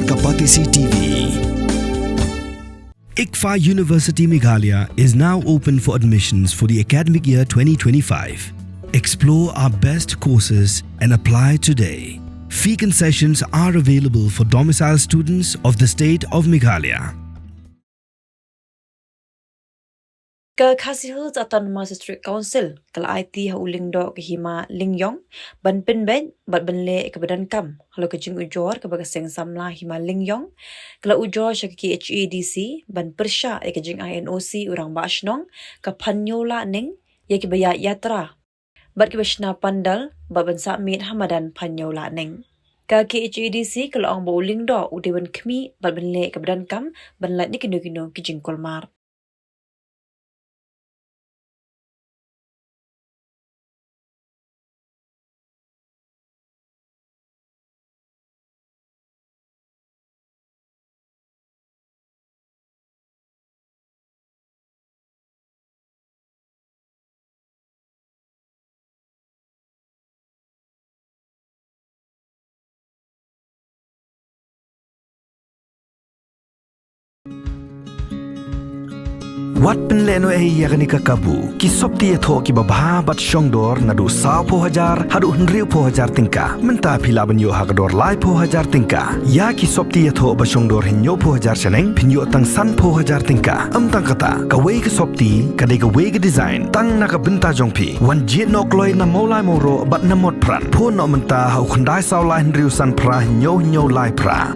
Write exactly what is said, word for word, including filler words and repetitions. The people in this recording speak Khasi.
Kapatisi T V. ICFAI University Meghalaya is now open for admissions for the academic year twenty twenty-five. Explore our best courses and apply today. Fee concessions are available for domicile students of the state of Meghalaya. Ka Khasi Hills Autonomous District Council ka la aiti ha u lyngdoh ka Hima Lyngïong ban pynbeit bad ban leh ïa kaba donkam halor ka jingujor kaba ka seng samla Hima Lyngïong ka la ujor sha ka K H A D C ban pyrshah ïa ka jingai N O C u rangbah shnong, ka Phanñiew Lahning, ïa kiba ïaid ïatyrwa bad kiba shna pandal bad ban sah miet ha madan Phanñiew Lahning. Ka K H A D C ka la ong ba u lyngdoh u dei ban khmih bad ban leh kaba donkam ban lait na kino kino ki jingkulmar. Wat pynlehnohei ïa kane ka kabu. Ki sopti ïathoh kiba bha bad shongdor naduh sawphew hajar haduh hynriewphew hajar tyngka. Mynta phi lah ban ïoh ha ka dor laiphew hajar tyngka. Ïa ki sopti ïathoh ba shongdor hynñiewphew hajar shaneng phin ïoh tang sanphew hajar tyngka. Ym tang kata, kawei ka sopti ka dei kawei ka design tang na ka bynta jong phi. Wan jied noh kloi na Mawlai Mawroh bad na Motphran. Phone noh mynta ha u khyndai saw lai hynriew san phra hynñiew hynñiew lai phra.